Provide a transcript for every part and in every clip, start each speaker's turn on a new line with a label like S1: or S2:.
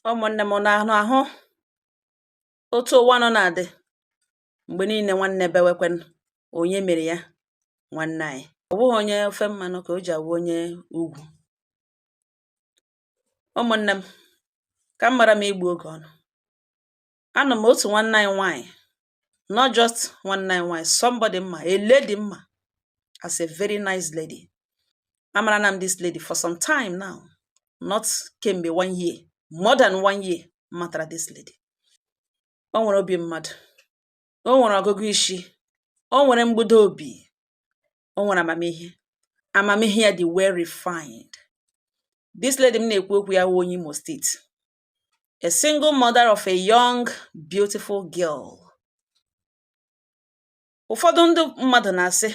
S1: Ụmụ̀nnè m na-ahụ ahụ otu ụwa nọ na-adị m̀gbè niile. Nwanne bewekwenụ, onye mere ya nwanne anyị, ọ bụghị onye ofe mmanụ ka o ji awụ onye ugwu. Ụmụ̀nnè m, ka m mara m igbu oge ọnụ. Anọ m otu nwanne anyị nwaanyị, not just nwanne anyị nwaanyị, somebody mma, a lady mma as a very nice lady. Amara na m this lady for some time now, not kemgbe one year, more than one year m matara this lady. O nwere obi mmadụ, o nwere ọgụgụ isi, o nwere mgbudo obi, o nwere amamihe. Amamihe ya dị well refined. This lady m na-ekwu okwu ya wụ onye Imo State, a single mother of a young beautiful girl. Ụfọdụ ndị mmadụ na-asị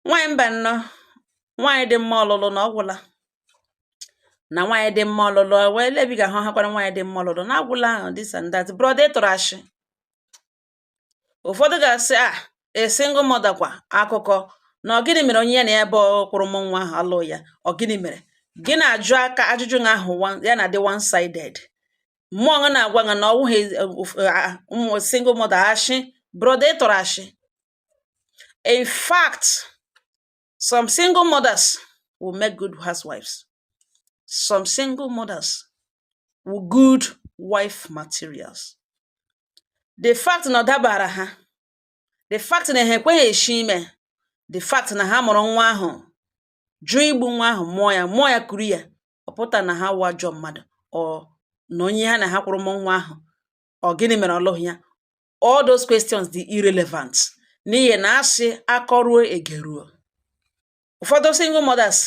S1: nwaanyị mba nnọọ, nwaanyị dị mma ọlụlụ na ọgwụla, na nwaanyị dị mma ọlụlụ wee lebi ga ahụ hakwara, nwaanyị dị mma ọlụlụ na agwụla ahụ, this and that. Brother, ịtụrụ ashị. Ụfọdụ ga-asị a a single mother kwa akụkọ na ọ gịnị mere onye ya na ya bụ kwụrụ mụ nwa ahụ alụ ya? Ọ gịnị mere gị na-ajụ aka ajụjụ na ahụ ya na-adị one sided mmụọ ṅụ na-agwa gị na ọ wụghị ụmụ single mother ashị. Brother, ịtụrụ ashị. In fact, some single mothers will make good housewives. Some single mothers will good wife materials. The fact na ọ dabara ha, the fact na ha ekweghị eshi ime, the fact na ha mụrụ nwa ahụ, jụ igbu nwa ahụ, mụọ ya, mụọ ya, kuru ya, ọ pụta na ha wụ ajọ mmadụ, ọ na onye ha na ha kwụrụ mụ nwa ahụ, ọ gịnị mere ọ lụghị ya? All those questions dị irrelevant, n'ihi na asị akọruo egeruo. Ụfọdụ single mothers,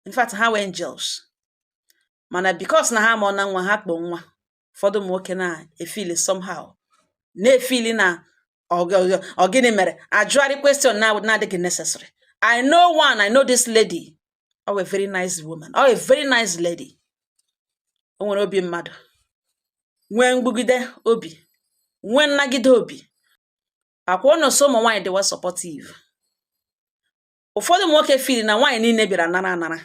S1: in fact, ha wee angels, mana because na ha amụọ na nwa ha kpọ nwa, ụfọdụ ụmụ nwoke na-efeeli somehow, na-efeeli na ọ gịnị mere ajụgharị question na na-adịghị necessary. I know one, I know this lady. Oh, a very nice woman. Oh, a very nice lady. O nwere obi mmadụ, nwee mgbugide obi, nwee nnagide obi. Akwa ụnụ so ụmụ nwaanyị dịwa supportive. Ụfọdụ ụmụ nwoke feel na nwaanyị niile bịara nara anara,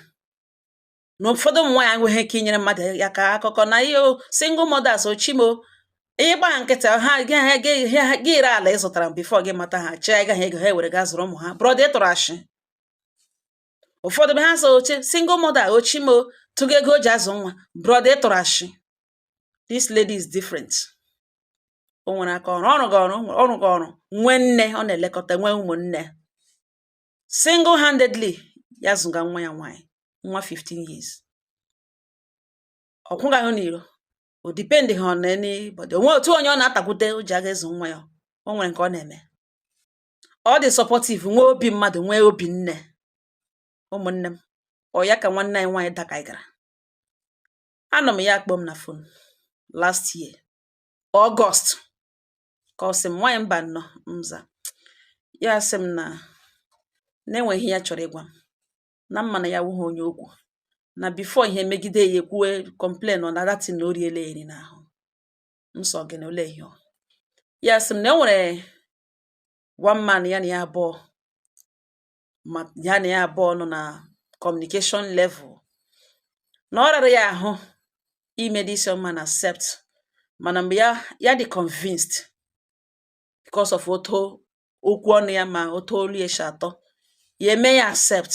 S1: na ụfọdụ ụmụ nwaanyị enweghị ike inyere mmadụ ya ka akụkọ na ihe single mothers ochimo ịgba ha nkịtị ha gị ere ala ị zụtara before gị mata ha chee agaghị ego ha ewere gaa zụrụ ụmụ ha. Brother, ịtụrụ ashị. Ụfọdụ be ha so oche single mother ochimo tụgo ego o ji azụ nwa. Brother, ịtụrụ ashị. This lady is different. O nwere aka ọrụ, ọrụ gị ọrụ, ọrụ gị ọrụ, nwee nne ọ na-elekọta, nwee ụmụnne. Single handedly ya zụga nwa ya nwaanyị, nwa 15 years. Ọ kwụgaghị n'iro, o depend ha on anybody. Onwe otu onye ọ na-atakwute o ji aga ịzụ nwa ya. O nwere nke ọ na-eme. Ọ dị supportive, nwee obi mmadụ, nwee obi nne. Ụmụnne m, ọ ya ka nwanne anyị nwaanyị dakaigara. Anọ m ya akpọ m na phone last year August, ka ọ sị m, "Nwaanyị mba nnọọ." Mza ya sị m na na-enweghị ihe ya chọrọ ịgwa m, na mma na ya wụghị onye okwu, na before ihe megide ya ekwuwe complain ọ na datin na o riela eri n'ahụ. Nsọ gị na ole ihe ọ ya sị m na e nwere one man ya na ya abụọ, ma ya na ya abụọ nọ na communication level, na ọ rara ya ahụ ime this young man accept, mana mgbe ya ya dị convinced because of otu okwu ọnụ ya ma otu olu ya si atọ, ya eme ya accept.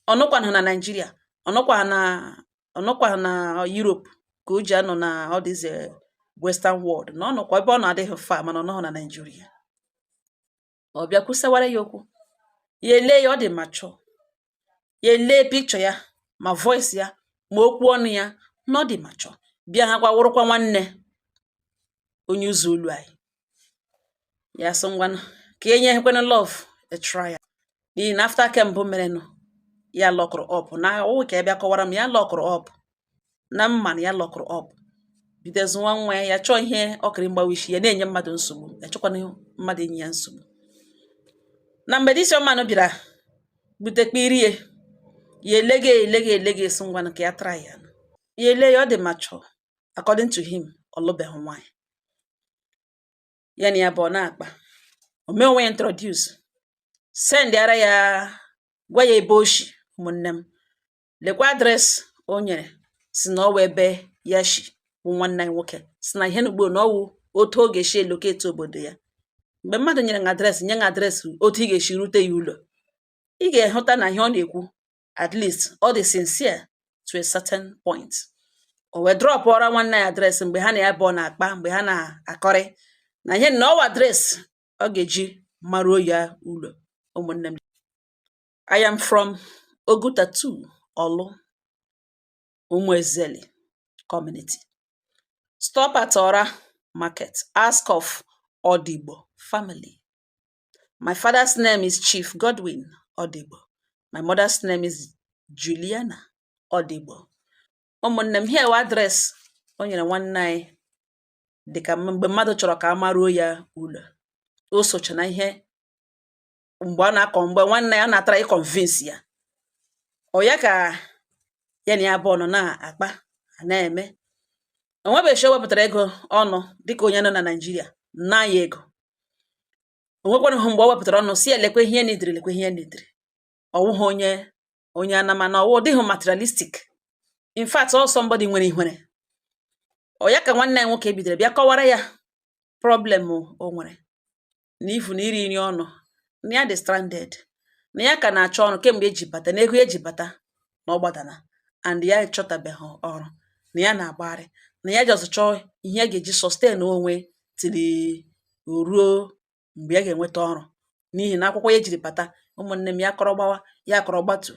S1: Ọ nọkwanụ na Nigeria, ọ nọkwa na Europe ka o ji anọ na all this western world, na ọ nọkwa ebe ọ na-adịghị far, mana ọ nọghọ na Nigeria. Ọ bịa kwusawara ya okwu, ya ele ya, ọ dị mature. Ya ele picture ya, ma voice ya, ma okwu ọnụ ya, na ọ dị mature. Bịa ha kwa wụrụkwa nwanne onye ụzọ olu anyị. Ya sị ngwanụ ka enye ekwenụ love a try, n'ihi na after kembụ merenụ ya lockụrụ up na ọwụ ka ya bịa kọwara m ya lockụrụ up na mma na ya lockụrụ up, bido zụwa nwa ya. Ya chọọ ihe ọkịrị mgbawa isi ya na-enye mmadụ nsogbu, ya chọkwana mmadụ enye ya nsogbu. Na mgbe this young man bịara butekpa irie ya, elege elege elege, esi ngwanụ ka ya try ya. Ya ele ya, ọ dị mature. According to him, ọ lụbeghị nwaanyị. Ya na ya bụ ọ na-akpa, o mee onwe ya introduce, send ara ya, gwa ya ebe o shi. Ụmụnne m, lekwa address o nyere, si na ọ wụ ebe. Ya shi bụ nwanne anyị nwoke si na ihe n'ugbo na ọwụ otu ọ ga-esi elocate obodo ya. Mgbe mmadụ nyere gị address, nye gị address otu ị ga-esi rute ya ụlọ, ị ga-ehụta na ihe ọ na-ekwu, at least ọ dị sincere to a certain point. O wee dropụọra nwanne ya address mgbe ha na ya bụ na-akpa, mgbe ha na-akọrị na ihe na ọwa address ọ ga-eji maruo ya ụlọ. Ụmụnne m, I am from Oguta 2, Orlu, Umuezeli community. Stop at Ora Market. Ask of Odigbo family. My father's name is Chief Godwin Odigbo. My mother's name is Juliana Odigbo. Ụmụnne m, here address o nyere nwanne anyị dịka mgbe mmadụ chọrọ ka a maruo ya ụlọ. O socha na ihe mgbe ọ na-akọ, mgbe nwanne ya na-atara ịconvince ya. Ọ ya ka ya na ya abụọ nọ na-akpa na-eme. O nwebeghị o wepụtara ego ọnụ dịka onye nọ na Naịjirịa na ya ego. O nwekwanụghị mgbe o wepụtara ọnụ si elekwe ihe nidiri, lekwe ihe nidiri. Ọ wụghị onye anama na ọwụ dịghị materialistic. In fact, ọ somebody nwere ihere. Ọ ya ka nwanne ya nwoke bidoro bịa kọwara ya problem o nwere na ifu na iri nri ọnụ, na ya dị stranded, na ya ka na-achọ ọrụ kemgbe eji bata, na ego eji bata na ọ gbadana and ya achọtabeghị ọrụ, na ya na-agbagharị, na ya just chọọ ihe ya ga-eji sustain onwe till o ruo mgbe ya ga-enweta ọrụ, n'ihi na akwụkwọ ya ejiri bata. Ụmụnne m, ya kọrọ gbawa, ya kọrọ gbatu.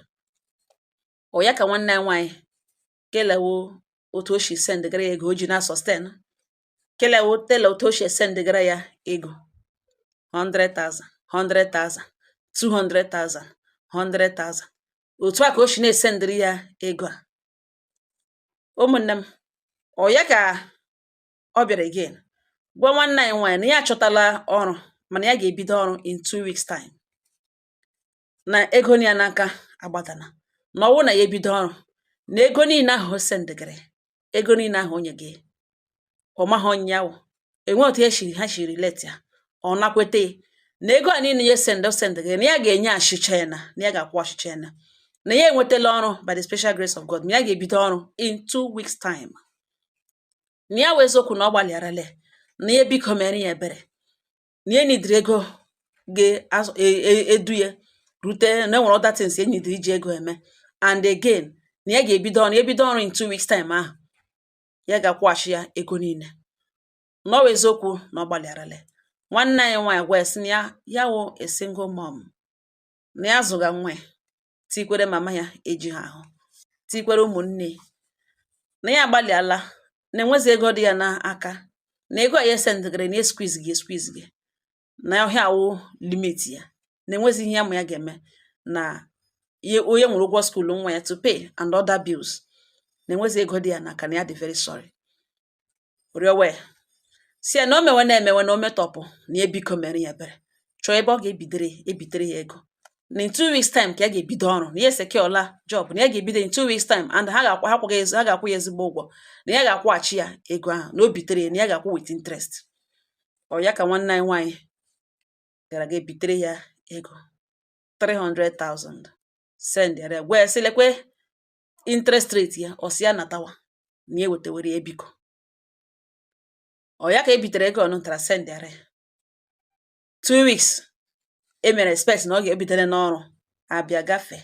S1: Ọ ya ka nwanne ya nwaanyị kelewo otu o si sendịgara ya ego o ji na sustain, kelewo tele otu o si esendịgara ya ego 100,000, 100,000, 200,000, 100,000. Otu a ka o si na-esendịrị ya ego a. Ụmụnne m, ọ ya ka ọ bịara again gwa nwanne anyị nwaanyị na ya achọtala ọrụ, mana ya ga-ebido ọrụ in 2 weeks time, na ego ya n'aka agbadana, na ọwụ na ya ebido ọrụ, na ego niile ahụ o sendịgara, ego niile ahụ o nye gị, ọ maghị onye ya wụ enwe otu ha shi relate ya. Ọ nakwete na ego a niile ya send o sendịgara, na ya ga-enye achịcha ya, na ya ga-akwụ achịcha ya, na ya enwetala ọrụ by the special grace of God, na ya ga-ebido ọrụ in 2 weeks time, na ya wụ eziokwu, na ọ gbalịarala ya, na ya biko mere ya ebere, na ya nidiri ego ga-edu ya rute na enwere other things e nidiri iji ego eme. And again, na ya ga-ebido ọrụ, ya ebido ọrụ in 2 weeks time ahụ, ya ga-akwụghachi ya ego niile, na ọ wụ eziokwu, na ọ gbalịarala ya. Nwanne anyị nwaanyị gwa ya sị na ya ya wụ a single mom, na ya zụga nwa ya, tikwere mama ya eji ha ahụ, tikwere ụmụnne, na ya agbalịala, na enwezi ego dị ya n'aka, na ego a ya esendịgara na squeeze gị squeeze gị, na ọhịa awụ limit ya, na enwezi ihe ya ma ya ga-eme, na onye nwere ụgwọ school nwa ya to pay and other bills, na enwezi ego dị ya n'aka, na ya dị very sorry. Rịọwa ya si ya na o mewe na emewe na o metọpụ, na ya biko mere ya ebere, chọọ ebe ọ ga-ebidere ebitere ya ego, na in 2 weeks time ka ya ga-ebido ọrụ, na ya esecureola job, na ya ga-ebido in 2 weeks time, and ha ga-akwụ, ha kwụghị, ha ga-akwụ ya ezigbo ụgwọ, na ya ga-akwụghachi ya ego ahụ na o bitere ya, na ya ga-akwụ with interest. Ọ ya ka nwanne anyị nwaanyị gara ga ebitere ya ego 300,000, send ya, gwa ya sị lekwe interest rate ya. Ọ sị ya natawa, na ya ewetewere ya biko. Ọ ya ka e bitere ego ọ nụtara, send ya 2 weeks e mere expect na ọ ga-ebitere n'ọrụ abịa gafee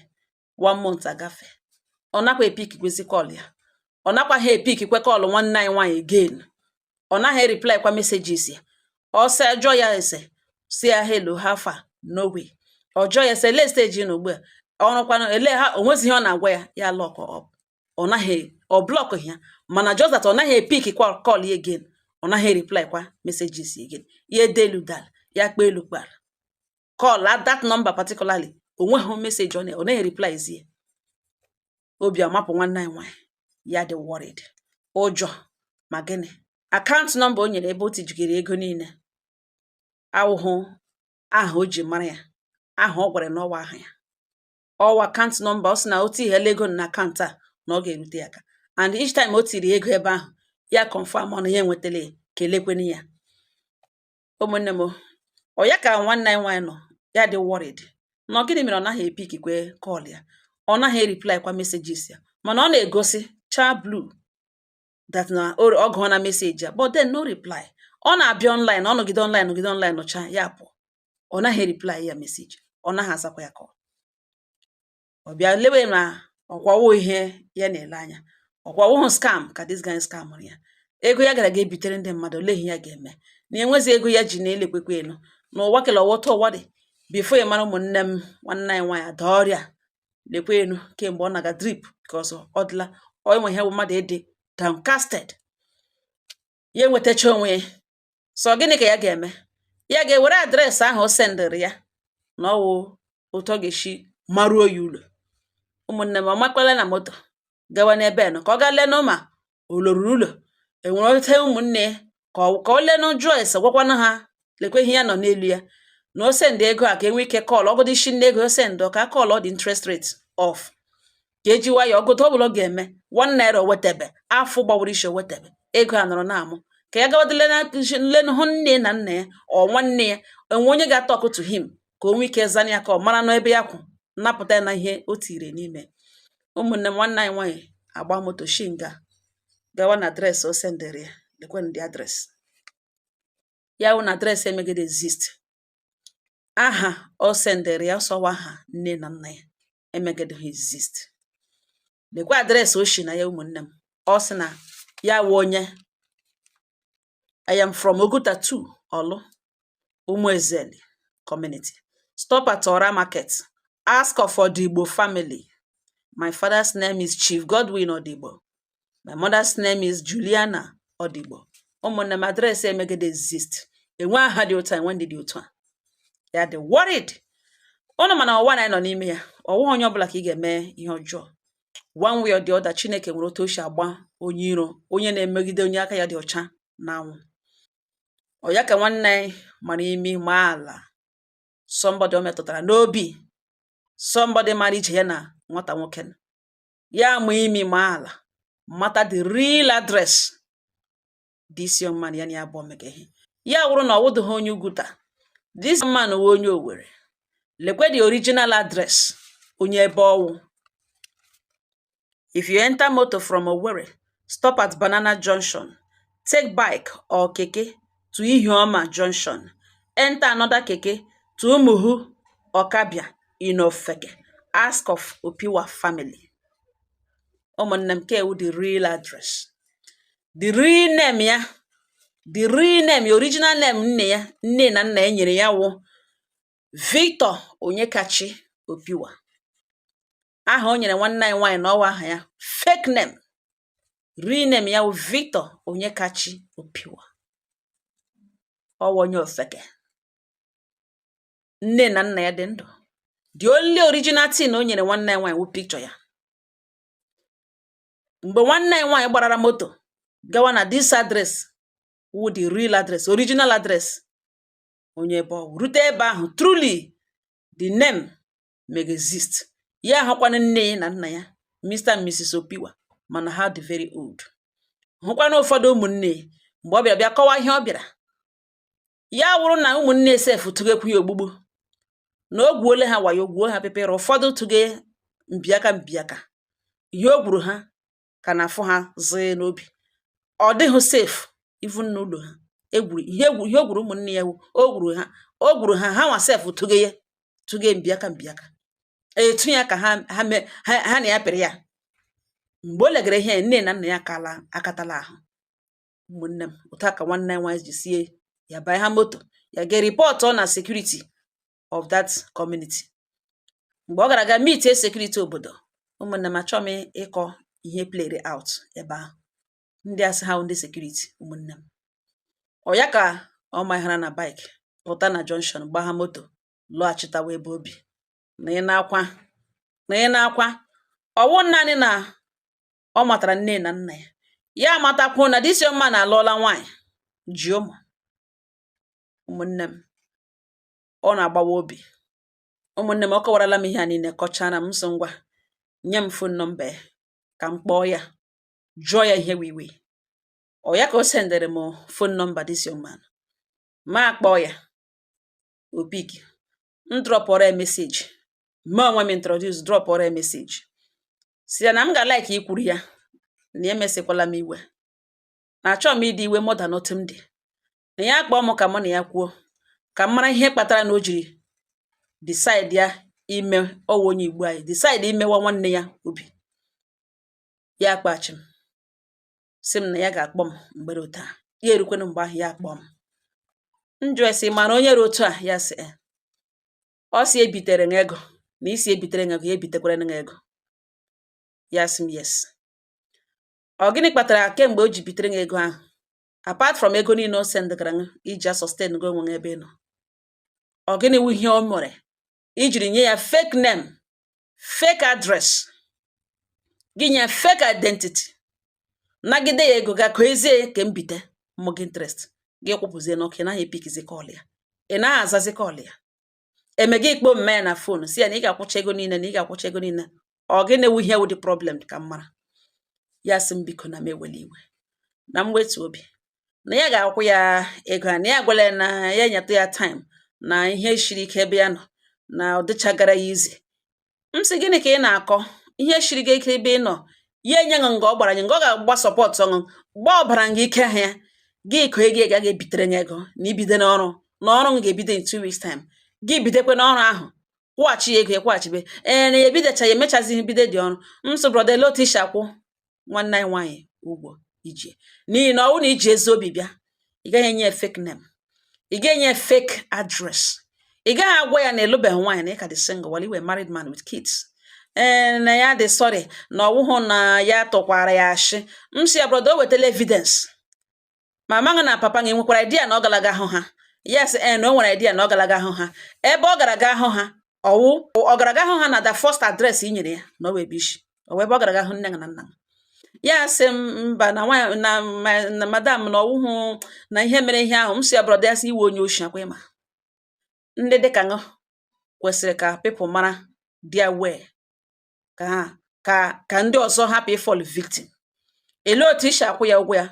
S1: one month, agafe, ọ nakwa epick kwezi call ya, ọ nakwa ha epick kwe call nwanne anyị nwaanyị again, ọ naghị reply kwa messages ya. Ọ sị jụọ ya ese, si ya hello, how far? No way. Ọ jụọ ya sị ele stage nọ ugbu a, ọrụkwanụ ele ha? O nwezi ihe ọ na-agwa ya, ya lock up. Ọ naghị ọ block ya, mana just that ọ naghị epick kwa call ya again, ọ naghị reply kwa messages again. Ya ede elu dala, ya kpee elu kpara call at that number particularly, o nweghị message ọ naghị reply zie. Obi amapụ nwanne anyị nwaanyị, ya dị worried, ụjọ ma gịnị. Account number o nyere ebe o tijigere ego niile awụhụ aha o ji mara ya, aha ọ gwara na ọwa aha ya, ọwa account number. Ọ sị na o tighela ego na account a, na ọ ga-erute ya aka, and each time o tiri ego ebe ahụ, ya confirm ọ na ya enwetala ya, kelekwenu ya. Ụmụnne m, ọ ya ka nwanne anyị nwaanyị nọ ya dị worried na ọ gịnị mere ọ naghị epick kwe call ya, ọ naghị reply kwa messages ya, mana ọ na-egosi cha blue. That na ọ gụọ na message ya, but then no reply. Ọ na-abịa online, ọ nọgide online, nọgide online, nọcha ya pụọ. Ọ naghị reply ya message, ọ naghị azakwa ya call. Ọ bịa lewe na ọkwawo ihe ya na-ele anya, ọkwawo scam ka this guy scam ya. Ego ya gara ga ebitere ndị mmadụ, olee ihe ya ga-eme na enwezi ego ya ji na-elekwekwa elu n'ụwa kele ọwọta ụwa dị. Before ị mara, ụmụnne m, nwanne anyị nwaanyị ada ọrịa lekwa elu kemgbe ọ naga drip, because ọ dịla ọ enwe ihe bụ mmadụ ịdị downcasted. Ya enwetacha onwe ya. So gịnị ka ya ga-eme? Ya ga-ewere address ahụ o sendịrị ya na ọwụ otu ọ ga-esi maruo ya ụlọ. Ụmụnne m, ọ makwala na moto gawa n'ebe nọ ka ọ gaa lenụ ma o loruru ụlọ, enwere ote ụmụnne ya, ka ọ lenụ, jụọ ese, gwakwanụ ha lekwa ihe ya nọ n'elu ya na o send ego a, ka enwee ike call ọgọdụ isi nne ego o send, ka a call ọ dị interest rate off, ka eji nwayọọ ọgọdụ ọbụla ọ ga-eme ₦1 o wetebe afọ gbawara isi o wetebe ego a nọrọ na-amụ, ka ya gawadole lenụ hụ nne na nna ya ọ nwanne ya enwe onye ga-atalk to him, ka o nwee ike zana ya, ka ọ mara n'ebe ya kwụ, napụta ya na ihe o tiri n'ime. Ụmụnne m, nwanne anyị nwaanyị agba moto shi nga gawa na address o sendịrị ya. Lekwe ndị address ya wụ na address emegide exist. Aha o sendịrị ya ọsọwa aha nne na nna ya emegide ha exist. Lekwe address o shi na ya. Ụmụnne m, ọ sị na ya wụ onye, "I am from Oguta 2, Olu, Umuezeli community. Stop at Ora Market. Ask of Odigbo family. My father's name is Chief Godwin Odigbo. My mother's name is Juliana Odigbo." Ụmụnne m, address emegide exist. Enwe aha dị otu a, enwe ndị dị otu a. Ya dị worried. Ụnụ mana ụwa na anyị nọ n'ime ya, ọwụghị onye ọbụla ka ị ga-eme ihe ọjọọ. One way or the other, Chineke nwere otu o si agba onye iro, onye na-emegide onye aka ya dị ọcha n'anwụ. Ọ ya ka nwanne anyị mara imi maa ala. Somebody o metụtara n'obi, somebody mara ije ya na nwata nwoke ya ma imi maa ala, mata the real address this young man ya na ya abụọ mega ihe. Ya wụrụ na ọ wụdụghị onye Ugwuta, this man wụ onye Owerri. Lekwe the original address onye ebe ọwụ. "If you enter motor from Owerri, stop at Banana Junction, take bike or keke to Ihioma Junction, enter another keke to Umuhu Okabia in Ofeke. Ask of Opiwa family." Ụmụnne m, ke wụ the real address, the real name ya, the real name ya, original name nne ya, nne na nna ya nyere ya wụ Victor Onyekachi Opiwa. Aha o nyere nwanne anyị nwaanyị na ọwa aha ya fake name. Real name ya wụ Victor Onyekachi Opiwa. Ọwụ onye Ofeke. Nne na nna ya dị ndụ. The only original thing o nyere nwanne ya nwaanyị wụ picture ya. Mgbe nwanne ya nwaanyị gbarara moto gawa na this address wụ the real address, original address onye ebe ọ wụ, rute ebe ahụ, truly the name may exist. Ya ahụkwanụ nne ya na nna ya, Mr and Mrs. Opiwa, mana ha dị very old. Hụkwanụ ụfọdụ ụmụnne ya. Mgbe ọ bịara bịa kọwaa ihe ọ bịara ya, wụrụ na ụmụnne sef tụgekwu ya ogbugbu na o gwuole ha wayo, gwuo ha pịpịrị, ụfọdụ tụge mbiaka mbiaka ihe o gwuru ha ka na-afụ ha zii n'obi. Ọ dịghị safe even n'ụlọ ha egwuru ihe egwu ihe o gwuru ụmụnne ya. O gwuru ha, o gwuru ha, ha nwa sef tụge ya, tụge mbiaka mbiaka etu ya ka ha ha me ha ha na ya pịrị ya. Mgbe o legara ihe, nne na nna ya akala akatala ahụ. Ụmụnne m, otu a ka nwanne ya nwaanyị ji sie ya banye ha moto ya ga report na security of that community. Mgbe ọ gara aga meet security obodo, ụmụnne m, achọghị m ịkọ ihe played out ebe ahụ. Ndị asị ha wụ ndị security. Ụmụnne m, ọ ya ka ọ maghara na bike pụta na junction, gbagha moto lọghachitawa ebe obi na ị na-akwa na ị na-akwa. Ọwụ naanị na ọ matara nne na nna ya, ya amatakwuo na this young man alụọla nwaanyị, ji ụmụ. Ụmụnne m, ọ na-agbawa obi. Ụmụnne m, ọ kọwarala m ihe a niile, kọchara m nso. Ngwa, nye m phone number ya ka m kpọọ ya, jụọ ya ihe wiwi. Ọ ya ka o sendịrị m phone number this young man. Ma kpọọ ya, o pick. M dropụrụ ya message, ma onwe m introduce, dropụrụ ya message, si ya na m ga like ikwuru ya na emesikwala m iwe. Na achọghị m ịdị iwe more than otu m dị. Na ya kpọọ m ka mụ na ya kwuo, ka m mara ihe kpatara na o jiri decide ya ime ọwụ onye Igbo anyị decide imewa nwanne ya obi. Ya kpaghachi m, sị m na ya ga-akpọ m mgbere otu a. Ya erukwenu mgbe ahụ ya akpọọ m. M jụọ ya sị, "Ị mara onye rụ otu a?" Ya sị ee. Ọ sị ebitere m ego, na isi ebitere m ego, ya ebitekwara m ego. Ya sị m yes. Ọ gịnị kpatara kemgbe o ji bitere m ego ahụ, apart from ego niile o sendgara m iji a sustain go onwe m ebe ị nọ, ọ gịnị wụ ihe o mere ijiri nye ya fake name, fake address, gị nye ya fake identity, nagide ya ego, ga kụezie ke mbite mmụ gị interest, gị kwụpụzie n'ọkụ, ị naghị epickzi call ya, ị naghị azazi call ya, eme gị kpọọ mma ya na phone, si ya na ị ga-akwụcha ego niile, na ị ga-akwụcha ego niile? Ọ gịnị wụ ihe wụ the problem ka m mara? Ya sị m biko, na m ewela iwe, na m wetu obi, na ya ga-akwụ ya ego a, na ya gwala ya na ya nyetụ ya time, na ihe shiri ike ebe ya nọ, na ọ dịchagara ya izi. M sị, gịnị ka ị na-akọ? Ihe shiri gị ike ebe ị nọ, ya enye ṅụ nga ọ gbara gị nga ọ ga-agba support ọṅụ gbaa ọbara nga ike ha ya gị koo ego, ị gaghị ebitere ya ego na ibido n'ọrụ, na ọrụ m ga-ebido in 2 weeks time, gị bidokwe n'ọrụ ahụ kwụghachi ya ego ya kwụghachibe. Ee, na ya ebidocha ya emechazighị bido dị ọrụ. M sị, brother, ele otu isi akwụ nwanne anyị nwaanyị ụgwọ iji? N'ihi na ọ bụrụ na iji ezi obi bịa, ị gaghị enye ya fake name, ị gaghị enye ya fake address, ị gaghị agwa ya na ịlụbeghị nwaanyị, na ị ka dị single while you were married man with kids. Ee, na ya dị sorry, na ọwụhụ na ya tụkwara ya ashị. M sị ya, brother, o wetala evidence. Mama gị na papa gị nwekwara idea na ọ galaga hụ ha? Yes, ee, na o nwere idea na ọ galaga hụ ha. Ebe ọ gara ga hụ ha, ọwụ ọ gara ga hụ ha na the first address i nyere ya, na ọ wee bishi ọ wee ebe ọ gara ga hụ nne gị na nna gị? Ya sị m mba, na nwa na na madam, na ọwụhụ na ihe mere ihe ahụ. M sị ya, brother, ya sị iwe onye oshi akwa ịma ndị dịka ṅụ kwesịrị ka people mara their way, ka ha ka ndị ọzọ hapụ ịfall victim. Elee otu isi akwụ ya ụgwọ ya?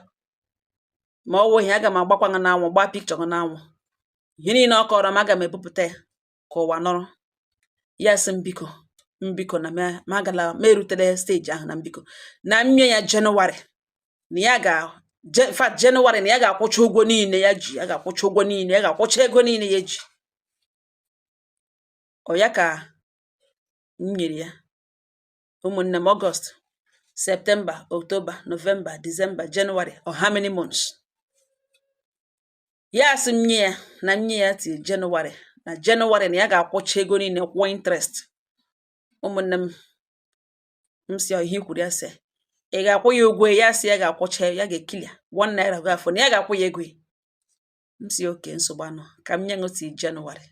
S1: Ma ọ wụghị, aga m agbakwa gị n'anwụ, gbaa picture gị n'anwụ. Ihe niile ọ kọrọ m, aga m ebupụta ya ka ụwa nọrọ. Ya sị m biko, m biko, na ma agala ma erutela stage ahụ, na m biko, na m nye ya Jenụwarị, na ya ga in fact Jenụwarị na ya ga-akwụcha ụgwọ niile ya ji, ya ga-akwụcha ụgwọ niile, ya ga-akwụcha ego niile ya eji. Ọ ya ka m nyere ya. Ụmụnne m, Ọgọst, Septemba, October, November, December, January, or how many months? Ya sị m nye ya, na m nye ya till Jenụwarị, na Jenụwarị na ya ga-akwụcha ego niile, kwụọ interest. Ụmụnne m, m sị, ọ ihe i kwuru? Ya sị, ị ga-akwụ ya ụgwọ? Ya sị ya ga-akwụcha, ya ga-eclear ₦1 go afọ, na ya ga-akwụ ya ego ya. M sị oke nsogbu anọ, ka m nye ṅụ till Jenụwarị.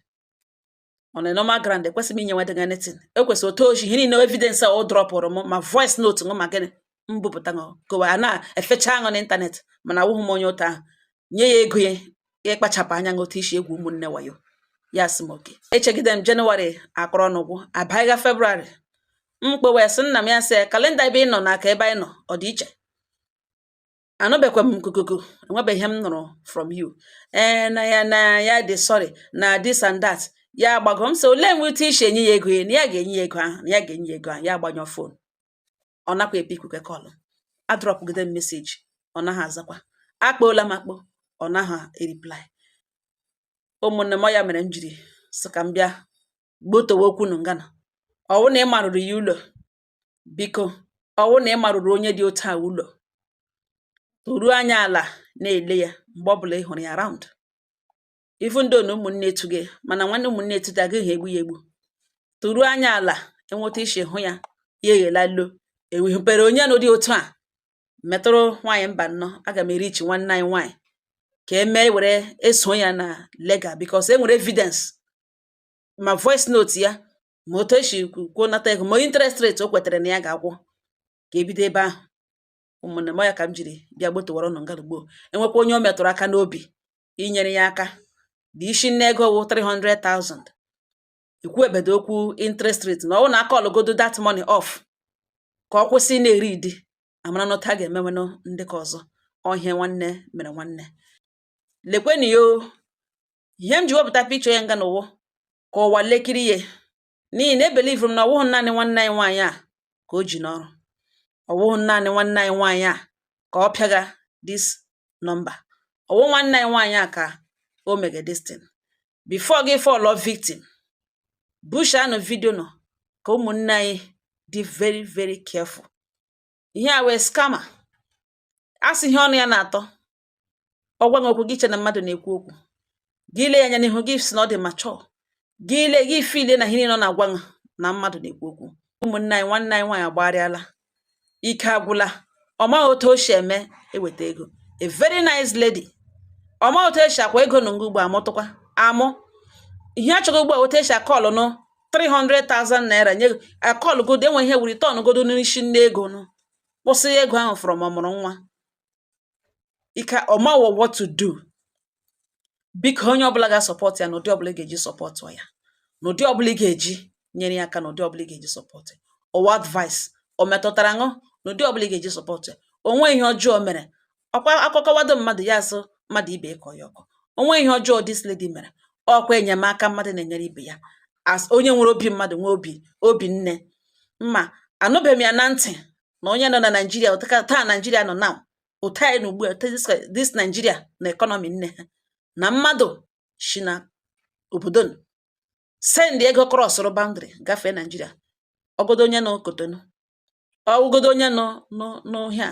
S1: On a normal ground, ekwesịghị m inye nwa dị anything. Ekwesịrị otu ochi ihe niile, evidence a o dropụrụ m, ma voice note ṅụ, ma gịnị m bupụta ṅụ kowa a na-efecha aṅụ n'ịntanetị, mana awụghị m onye ụta ahụ nye ya ego ya. Ịkpachapụ anya ṅụ otu isi egwu ụmụnne wayo. Ya sị m oke, echegide m Jenụwarị akọrọ n'ụgwọ, abanyega Febrụwarị. M kpewe sị nna m, ya sị calendar ebe ị nọ na aka ebe anyị nọ ọ dị iche. Anụbekwa m nkukuku, enwebeghị ihe m nụrụ from you. Ee, na ya dị sorry na this and that. Ya gbago. M sị, olee nwute isi enye ya ego ya, na ya ga-enye ya ego ahụ, na ya ga-enye ya ego ahụ. Ya agbanyụ phone, ọ nakwa epickukwe call. Adropụgide m message, ọ naghị azakwa. Akpọọla m akpọ, ọ naghị ereply. Ụmụnne m, ọ ya mere m jiri sị ka m bịa gbotowe okwu nụ ngana. Ọwụ na ị marụrụ ya ụlọ, biko, ọwụ na ị marụrụ onye dị otu a ụlọ, toruo anya ala na-ele ya mgbe ọbụla ị hụrụ ya around, even though na ụmụnne etu gị, mana nwanne ụmụnne etu gị agaghị egbu ya egbu. Toruo anya ala, enweta isi hụ ya, ya eghela lo ewepere onye nụ dị otu a metụrụ nwaanyị mba nnọọ. Aga m erichi nwanne anyị nwaanyị ka emee were eso ya na legal, because e nwere evidence, ma voice note ya, ma otu esi kwuo nata ego, ma interest rate o kwetere na ya ga-akwụ, ka ebido ebe ahụ. Ụmụnne m, ọ ya ka m jiri bịa gbotowara ụnụ ngalugbo. Enwekwa onye o metụrụ aka n'obi inyere ya aka dị isi nne ego wụ 300,000, ikwu ebedo okwu interest rate, na ọ wụ na akọlụgodo that money off, ka ọ kwụsị na-eri idi amara nọta a ga-emenwenụ ndị ka ọzọ ọhịa. Nwanne mere nwanne, lekwenụ ya o. Ihe m ji wepụta picture ya nga n'ụwụ ka ụwa lekiri ya, n'ihi na ebelievuru m na ọwụghị naanị nwanne anyị nwaanyị a ka o ji n'ọrụ, ọwụghị naanị nwanne anyị nwaanyị a ka ọ pịaga this. Number ọwụ nwanne anyị nwaanyị a ka o mege this thing. Before gị fall victim, bushanụ video nọ ka ụmụnne anyị dị very very careful. Ihe a wee scammer, asị ihe ọnụ ya na-atọ. Ọ gwa gị okwu, gị che na mmadụ na-ekwu okwu. Gị lee ya anya n'ihu, gị sị na ọ dị mature. Gị lee, gị feel na ihe niile ọ na-agwa gị na mmadụ na-ekwu okwu. Ụmụnne anyị, nwanne anyị nwaanyị agbagharịala, ike agwụla. Ọ maghị otu o si eme eweta ego. A very nice lady, ọ maghị otu esi akwa ego. Na nga ugbo amụtụkwa amụ ihe a chọrọ ugbu a, otu esi akọlụ nụ 300,000 naira nye akọlụ godo, enwe ihe wuri tọn godo n'isi nne ego nụ, kwụsị ego ahụ from ọmụrụ nwa ike. Ọ maghị what to do. Biko, onye ọbụla ga-support ya n'ụdị ọbụla ị ga-eji support ya, n'ụdị ọbụla ị ga-eji nyere ya aka, n'ụdị ọbụla ị ga-eji support ya, ọwa advice o metụtara ṅụ, n'ụdị ọbụla ị ga-eji support ya. O nweghị ihe ọjọọ mere. Ọkwa akọkọwado mmadụ ya asụ mmadụ ibe ịkọ ya ọkọ. O nweghị ihe ọjọọ this lady mere. Ọkwa enyemaka mmadụ na-enyere ibe ya, as onye nwere obi mmadụ, nwee obi nne mma. Anụbeghị m ya na ntị na onye nọ na Naijiria taa, Naijiria nọ now, otu anyị nọ ugbu a, this Nigeria na economy nne ha, na mmadụ shi na obodo send ego crossụrụ boundary gafee Naijiria. Ọgodo onye nọ Cotonou, ọwụgodo onye nọ n'ohia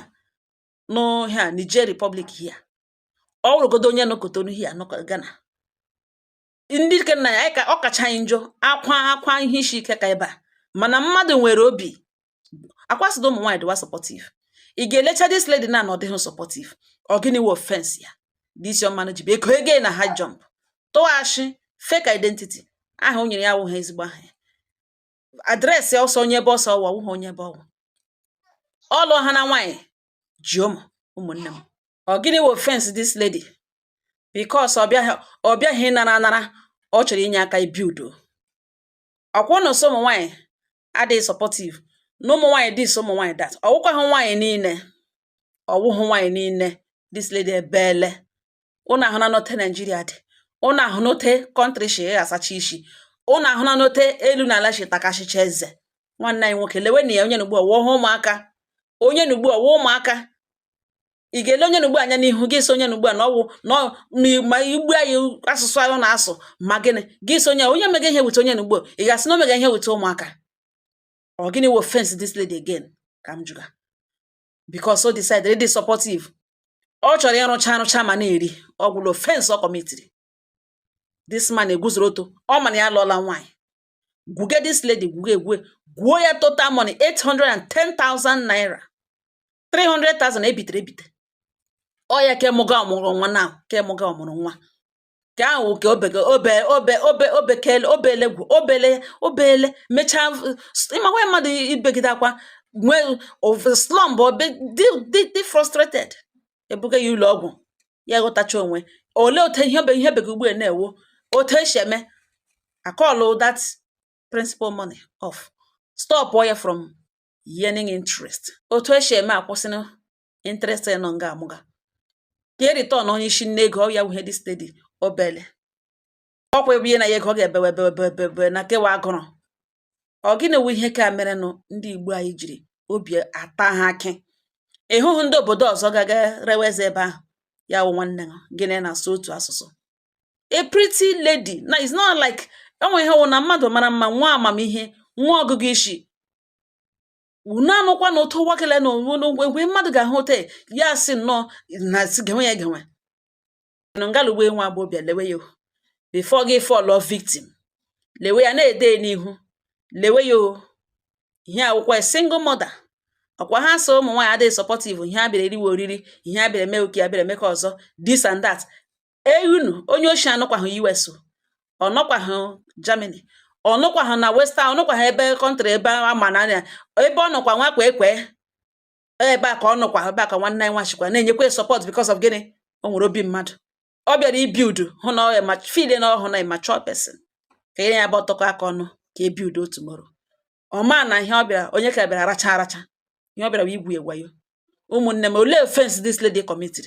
S1: n'ohia Niger Republic here, ọ wụrụgodo onye nọ Cotonou here, nọ Ghana, ndị ke nna ya anyị ka ọ kacha anyị njọ. Akwa akwa ihe isi ike ka ebe a, mana mmadụ nwere obi akwasịdo. Ụmụ nwaanyị dịwa supportive. Ị ga-elecha this lady na ọ dịghị supportive. Ọ gịnị wụ offense ya? This young man ji bụ ego ego na ha jump tụghachi fake identity. Aha o nyere ya awụghị ezigbo aha ya. Address ya ọsọ onye ebe ọsọ ọwụ ọwụghị onye ebe ọwụ. Ọ lụọ ha na nwaanyị ji ụmụ. Ụmụnne m, ọ gịnị wụ offense this lady? Because ọ bịaghị nara anara, ọ chọrọ inye aka ibuild. Ọkwa ụnụ sị ụmụ nwaanyị adịghị supportive, na ụmụ nwaanyị this, ụmụ nwaanyị that. Ọwụkwaghị nwaanyị niile, ọwụghị nwaanyị niile. This lady ebeele. Ụnụ ahụ na n'ote Naijiria dị, ụnụ ahụ n'ote country shi asacha isi, ụnụ ahụ na n'ote elu na ala shi takashicha eze. Nwanne anyị nwoke, lewe na ya onye n'ugbu a wụọ ụmụaka, onye n'ugbu a wụọ ụmụaka. Ị ga-ele onye n'ugbu anya n'ihu gị sị onye n'ugbu a na ọwụ na ma igbu anyị asụsụ ahụ na-asụ ma gịnị? Gị sị onye onye mega ihe wute onye n'ugbu a, ị ga-asị na o mega ihe wute ụmụaka. Ọ gịnị wụ offense this lady again ka m jụga? Because o decide ịdị supportive, ọ chọrọ ịrụcha arụcha ma na-eri. Ọ gwụla offense ọ commitiri. This man eguzoro oto, ọ ma na ya alụọla nwaanyị, gwuge this lady, gwuge egwue, gwuo ya total money 810,000 naira, 300,000 ebitere ebite. Ọ ya ke mụga ọmụrụ nwa na ke mụga ọmụrụ nwa ka ahụ ka obege obe obe obe obekele obele gwu obele obele mechaa. Ịmakwa mmadụ ibegide akwa, nwee slump, obe dị frustrated, ebuga ya ụlọ ọgwụ, ya ghọtacha onwe. Olee otu ihe ihe bege ugbu a na-ewu otu esi eme akọlụ that principal money off, stop ya from earning interest? Otu esi eme akwụsịnụ interest ya nọ nga amụga ka e return onye isi nne ego. Ọ ya wụ ihe dị steady obele ọkwa ebe ihe na ya ego ọ ga-ebewe ebewe ebewe ebewe na kewa agụrụ. Ọ gịnị wụ ihe ka merenụ ndị Igbo anyị jiri obi ata ha akị? Ịhụhụ ndị obodo ọzọ ga-aga rewe eze ebe ahụ, ya wụ nwanne ha gịnị na-asụ otu asụsụ. A pretty lady na it's not like enwe ihe wụ na mmadụ mara mma, nwa amamihe, nwa ọgụgụ isi. Unu anụkwa na ụtụ ụwa kele na onwe mmadụ ga-ahụ ote ya sị nnọọ na sị genwe ya genwe ngalugbo. Nwa agbọghọbịa, lewe ya o, before gị fall victim, lewe ya na-ede n'ihu, lewe ya o. Ihe awụkwa single mother. Ọkwa ha so ụmụ nwaanyị adịghị supportive. Ihe a bịara eriwe oriri, ihe a bịara eme oke, a bịara eme ka ọzọ, this and that. Unu onye oshi anọkwahụ US o, ọ nọkwahụ Germany, ọ nọkwahụ na western, ọ nọkwahụ ebe country ebe ama na anya ebe ọ nọkwa nwa kwe ekwe ebe a ka ọ nọkwa, ebe a ka nwanne anyị nwachikwa na-enyekwa support. Because of gịnị? O nwere obi mmadụ. Ọ bịara ibuild, hụ na ọ ma feel na ọ hụ na a mature person ka ya ya bụ ọtọkọ aka ọnụ ka e build tomorrow. Ọ ma na ihe ọ bịara, onye ka bịara racha aracha, ihe ọ bịara bụ igwu egwayo. Ụmụnne m, olee offense this lady committed?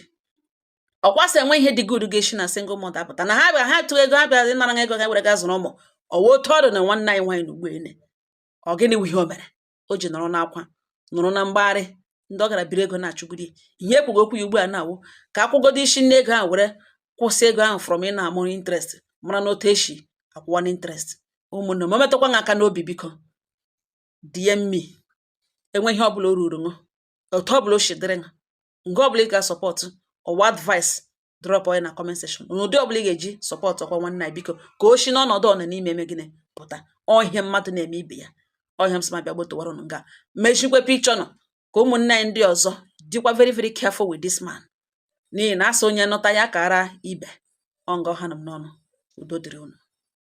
S1: Ọkwa sị enwe ihe dị good ga-esi na single mother apụta na ha bịara ha tụọ ego, ha bịara ịnara ha ego ha were gaa zụrụ ụmụ. Ọwa otu ọdụ na nwanne anyị nwaanyị na ugbu ene. Ọ gịnị wụ ihe o mere o ji nọrọ n'akwa, nọrọ na mgbagharị? Ndị ọ gara biri ego na-achụgide ihe ekwugo okwu ya ugbu a na-awụ ka akwụgodo isi nne ego ahụ, were kwụsị ego ahụ from ị na-amụ interest, mara na otu esi akwụwa n interest. Ụmụnne m, o metụkwa m aka n'obi, biko DM me. Enwe ihe ọbụla o ruru ṅụ, otu ọbụla o si dịrị ṅụ, nga ọbụla ị ga-support ọwa advice, drop ya na comment section. N'ụdị ọbụla ị ga-eji support ọkwa nwanne anyị, biko, ka o si n'ọnọdụ ọ nọ n'ime eme gịnị pụta. Ọ ihe mmadụ na-eme ibe ya, ọ ihe m sị ma bịa gbotowara unu nga mechikwe picture nọ, ka ụmụnne anyị ndị ọzọ dịkwa very very careful with this man, n'ihi na asị onye nụta ya kara ibe ọ nga ọha nọ m n'ọnụ. Udo dịrị unu.